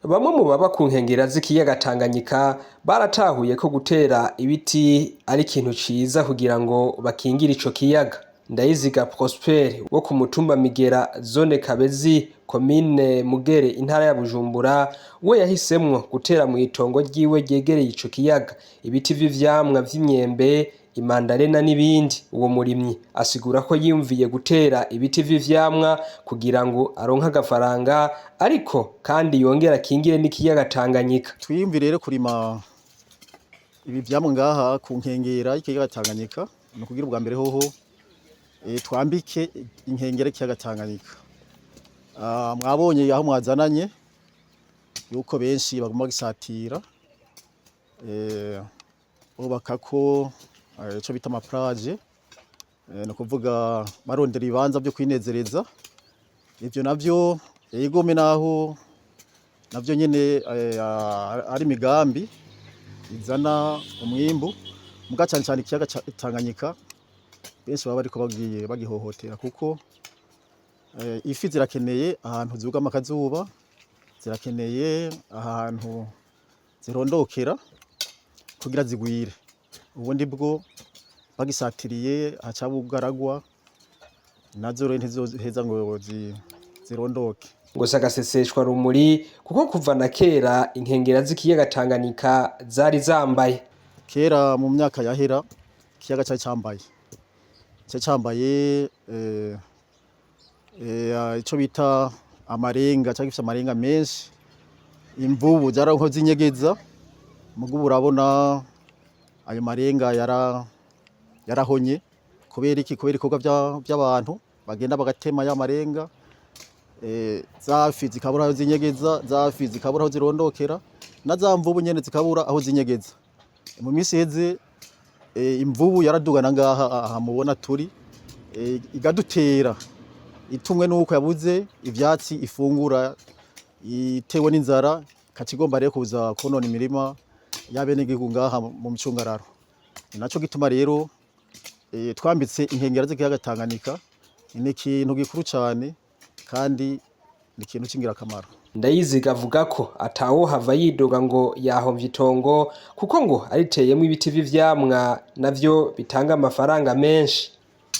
Bamwe mu baba ku nkengera z'ikiyaga Tanganyika baratahuye ko gutera ibiti ari ikintu ciza kugira ngo bakingire ico kiyaga. Ndayiziga Prosper wo ku mutumba Migera, zone Kabezi, komine Mugere, intara ya Bujumbura, we yahisemwo gutera mw'itongo ryiwe ryegereye ico kiyaga ibiti vy'ivyamwa vy'imyembe, imandarena n'ibindi. Uwo murimyi asigura ko yiyumviye gutera ibiti vy'ivyamwa kugira ngo aronke agafaranga, ariko kandi yongere akingire n'ikiyaga Tanganyika. Twiyumvire rero kurima ibi vyamwa ngaha ku nkengera y'ikiyaga Tanganyika, ni ukugira ubwa mbere hoho twambike inkengera y'ikiyaga Tanganyika. Mwabonye aho mwazananye yuko benshi baguma bagisatira, bubakako ico bita ama plage, ni ukuvuga barondera ibibanza vyo kwinezereza. Ivyo navyo egome naho navyo nyene ari imigambi izana umwimbu, muga cane cane ikiyaga Tanganyika benshi baba bariko bagiye bagihohotera, kuko ifi zirakeneye ahantu zugama akazuba, zirakeneye ahantu zirondokera kugira zigwire. Ubundi bwo bagisatiriye haca bugaragwa, nazo rero ntizoheza ngo zirondoke. Ngo si agaseseshwa rumuri, kuko kuva na kera inkengera z'ikiyaga Tanganyika zari zambaye. Kera mu myaka yahera ikiyaga cari cambaye, cari cambaye ico bita amarenga, cari gifise amarenga menshi, imvubu zaraho zinyegeza. Muga urabona ayo marenga yarahonye. Kubera iki? Kubera ibikorwa vy'abantu bagenda bagatema ya marenga, za fi zikabura aho zinyegeza, za fi zikabura aho zirondokera, na za mvubu nyene zikabura aho zinyegeza. Mu minsi iheze imvubu yaradugana ngaha aha mubona turi, igadutera itumwe nuko yabuze ivyatsi ifungura, itewe n'inzara, ikaca igomba rero kuza konona imirima y'abenegihugu ngaha mu micungararo. Ni naco gituma rero twambitse inkengera z'ikiyaga Tanganyika, ni ikintu gikuru cane kandi ni ikintu c'ingirakamaro. Ndayiziga avuga ko atawohava yidoga ngo yahomvye itongo, kuko ngo ariteyemwo ibiti vy'ivyamwa navyo bitanga amafaranga menshi.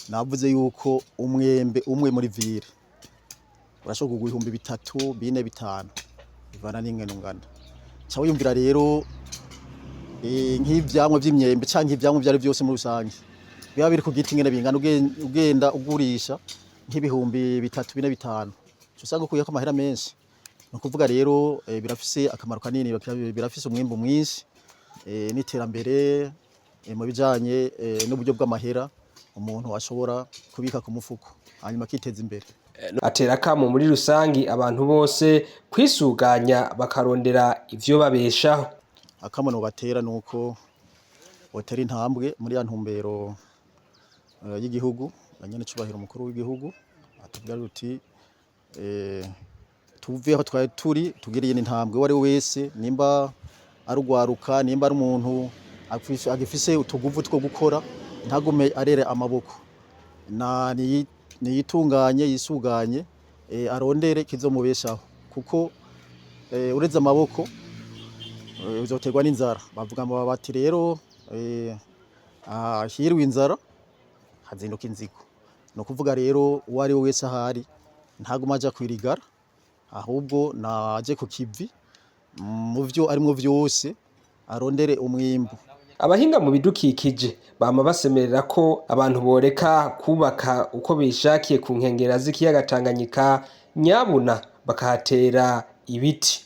Navuze yuko umwembe umwe muri ville urashobora kugura 3000, 4, 5, bivana n'ingene ungana. Ca wiyumvira rero nk'ivyamwa vy'imyembe canke ivyamwa ivyo ari vyose muri rusange biba biri ku giti ingene bingana, ugenda ugurisha nk'3000, 4, 5, uca usanga ukuyeko amahera menshi. Ni ukuvuga rero birafise akamaro kanini, birafise umwimbu mwinshi n'iterambere mu bijanye n'uburyo bw'amahera umuntu ashobora kubika ku mufuko hanyuma akiteza imbere. Atera akamo muri rusangi abantu bose kwisuganya bakarondera ivyo babeshaho. Akamo nobatera nuko botera intambwe muri ya ntumbero y'igihugu na nyenecubahiro umukuru w'igihugu atubwira uti tuve aho twari turi tugire iyindi ntambwe. Uwo ari we wese, nimba ari urwaruka, nimba ari umuntu agifise utuguvu two gukora, ntagume arere amaboko, na niyitunganye, yisuganye, arondere kizomubeshaho, kuko ureze amaboko uzoterwa n'inzara. Bavuga ngo bati rero ahiriwe inzara hazinduka inzigo. Ni ukuvuga rero uwo ari we wese ahari ntaguma aja kwirigara, ahubwo naje ku kivi mu vyo arimwo vyose arondere umwimbu. Abahinga mu bidukikije bama basemerera ko abantu boreka kubaka uko bishakiye ku nkengera z'ikiyaga Tanganyika, nyabuna bakahatera ibiti.